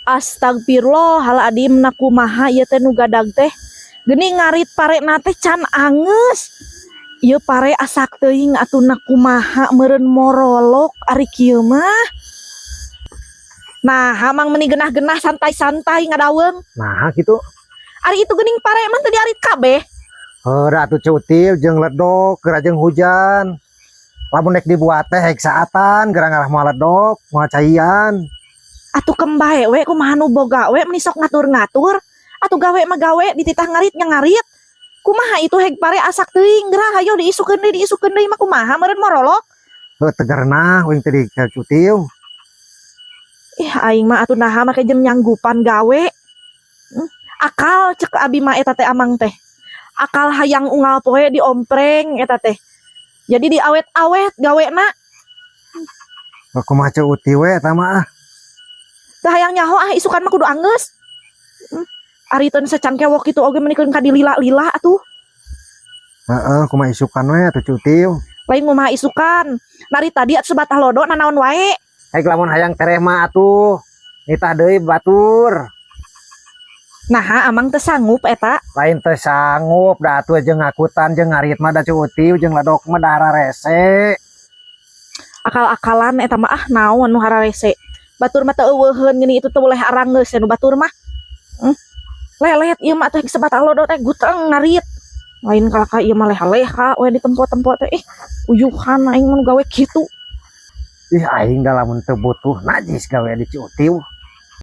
Astagfirullahaladzim, na kumaha ieu teh nu gadag teh? Geuning ngarit parena teh can angeus. Ieu pare asak teuing atuh, na kumaha, meureun morolok ari kieu mah. Nah, Amang meni genah-genah santai-santai ngadaweung. Nah, gitu. Ari itu geuning pare emang teu diarit kabeh. Heuh atuh, cutil jeung ledok, geura jeung hujan. Lamun nek dibuat teh hek saatan, geura ngarah moal ledok, moal caian. Atuh kem bae we, kumaha nu boga we meni sok ngatur-ngatur. Atuh gawe mah gawe, dititah ngarit nya ngarit. Kumaha itu heg pare asak teuing, geura hayo diisukeun deui mah kumaha, meureun morolok. Heuh, teu gerenah uing teh di cutil. Ih, aing mah atuh naha make jeung nyanggupan gawe. Akal cek abi mah eta teh, Amang teh. Akal hayang unggal poe diompreng eta teh. Jadi diawet-awet gawena. Heuh, kumaha Ceu Uti we eta mah ah. Teu hayang nyaho ah, isukan mah kudu anggeus. Ari teu secangkewok kitu oge meni keun ka dilila-lila atuh. Heeh, kumaha isukan we atuh, cutil. Lain kumaha isukan. Nari tadi atuh sebatah lodo nanaon wae. Hek lamun hayang tereh mah atuh nitah deui batur. Nah, Amang teu sanggup eta? Lain teu sanggup da atuh, jeung ngakutan jeung ngarit mah da cutil jeung ledok mah da rese. Akal-akalan eta mah ah, naon nu hararese. Batur mah teu euweuheun gini, itu teu boleh aranggeus nu batur mah. Lelet ieu mah atuh, sebatah lodo teh guteng ngarit. Lain kalaka ieu mah leha-leha we ditempo-tempo teh. Ih, uyuhan aing mah nu gawe kitu. Ih, aing da lamun teu butuh najis gawe di Ciutiu.